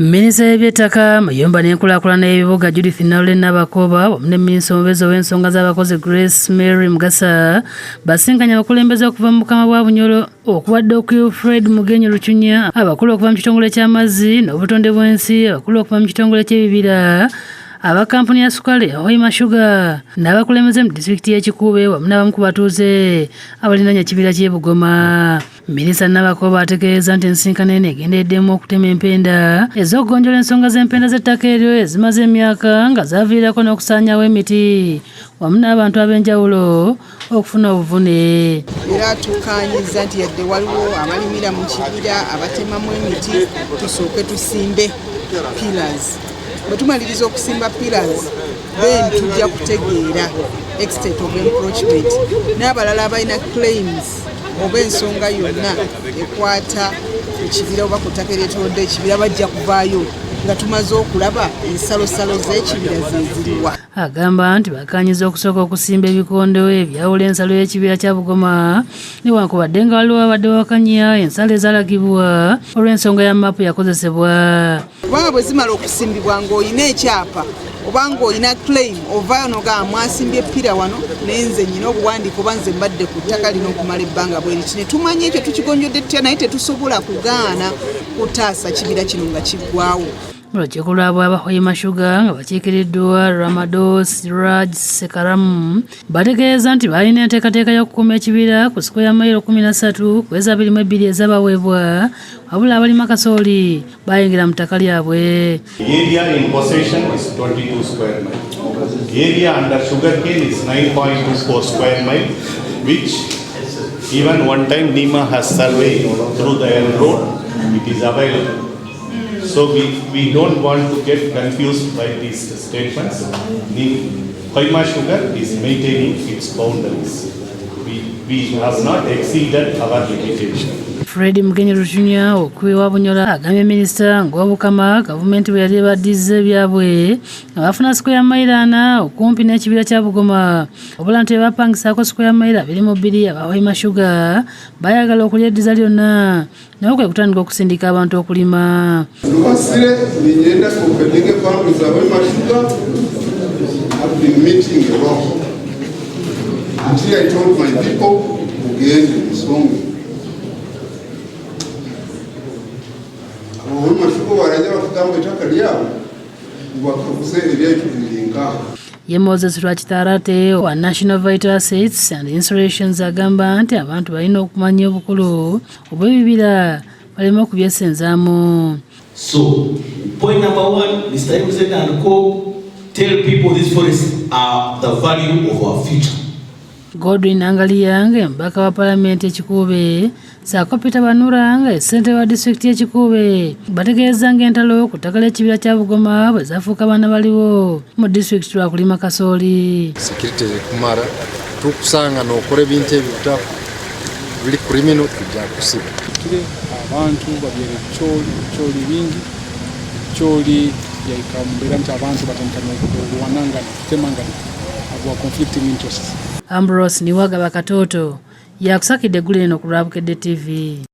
Minisita w'ebyettaka, amayumba n'enkulaakulana y'ebibuga Judith Nalule Nabakooba wamu ne minisita omubeezi ow'ensonga z'abakozi Grace Mary Mugasa basinkanye abakulembeze okuva mu Bukama bwa Bunyoro okubadde Wilfred Mugenyi Rucunya, abakulu okuva mu kitongole ky'amazzi n'obutonde bw'ensi, abakulu okuva mu kitongole ky'ebibira, aba kampuni ya sukali Hoima Sugar n'abakulembeze mu disitulikiti y'e Kikuube wamu n'abamu ku batuuze abalinaanye ekibira ky'e Bugoma. Minisita Nabakooba ategeeza nti ensisinkano eno egendereddemu okutema empenda ez'okugonjoola ensonga z'empenda z'ettaka eryo ezimaze emyaka nga zaviirako n'okusaanyaawo emiti wamu n'abantu ab'enjawulo okufuna obuvune. Era tukkaanyizza nti yadde waliwo abalimira mu kibira abatemamu emiti, tusooke tusimbe pillars. Bwe tumaliriza okusimba pillars, then tujja kutegeera extent of encroachment n'abalala abalina claims oba ensonga yonna ekwata ku kibira oba ku ttaka eryetoolodde ekibira bajja kuvaayo nga tumaze okulaba ensalosalo z'ekibira zeziriwa. Agamba nti bakkaanyizza okusooka okusimba ebikondo ebyawula ensalo y'ekibira kya Bugoma newankubadde nga waliwo abadde bawakanya ensalo ezaalagibwa olw'ensonga ya maapu yakozesebwa. Kubanga bwe zimala okusimbibwa ng'olina ekyapa oba ng'olina claim, ovaayo n'ogamba mwasimbye pillar wano naye nze nyina obuwandiike oba nze mbadde ku ttaka lino okumala ebbanga bweriti ne tumanya ekyo tukigonjodde tutya, naye tetusobola kugaana kutaasa kibira kino nga kiggwawo. Mu lukiiko lwabwe aba Hoima Sugar nga bakiikiriddwa Ramados Raj Sekaramu bategeeza nti balina enteekateeka y'okukuuma ekibira ku square mayiro 13 ku eza 22 ezabaweebwa, wabula abalima kasooli bayingira mu ttaka lyabwe. Area in possession is 22 square mile. Area under sugarcane is 9.24 square mile, which even one time NEMA has surveyed through the L road, it is available. So we don't want to get confused by these statements. Hoima Sugar is maintaining its boundaries. We have not exceeded our limitation. Fred Mugenyi Rucunya okuwa Bunyoro agambye minisita ng'Obukama gavumenti bwe yali ebaddiza ebyabwe nga bafuna square mayiro 40 okumpi n'ekibira kya Bugoma, wabula nti bapangisaako square mayiro 22 aba Hoima Sugar bayagala okulyeddiza lyonna naye kwe kutandika okusindika abantu okulima. Lubasire ninyenda openinge boundaries za Hoima Sugar. I've been meeting a lot until I told my people mugende musonge abo Hoima Sugar barajya bakagamba ettaka lyabo bakaguze eryaitu liri nkaha. Ye Moses Rwakitarate wa National Vital Assets and Installations agamba nti abantu balina okumanya obukulu obw'ebibira baleme okubyesenzaamu. So, point number one, Mr. MZ and Co, tell people these forests are the value of our future. Godwin Angalia nga omubaka wa Palamenti Ekikuube ssaako Peter Banura nga ssentebe wa disitulikiti y'e Kikuube bategeeza ng'entalo ku ttaka ly'ekibira kya Bugoma bwe zafuuka baana baliwo mu disitulikiti lwa kulima kasooli. Security ekumara tukusanga n'okora ebintu ebyo biri criminal tujja kusiba. Kire abantu babyere ebicooli, ebicooli bingi, ebicooli byaika mumbeera nti abantu batandika n'okulwanangana, kutemangana habwa conflicting interests. Ambrose Niwagaba Katoto yakusakidde eggulire eno ku lwa Bukedde TV.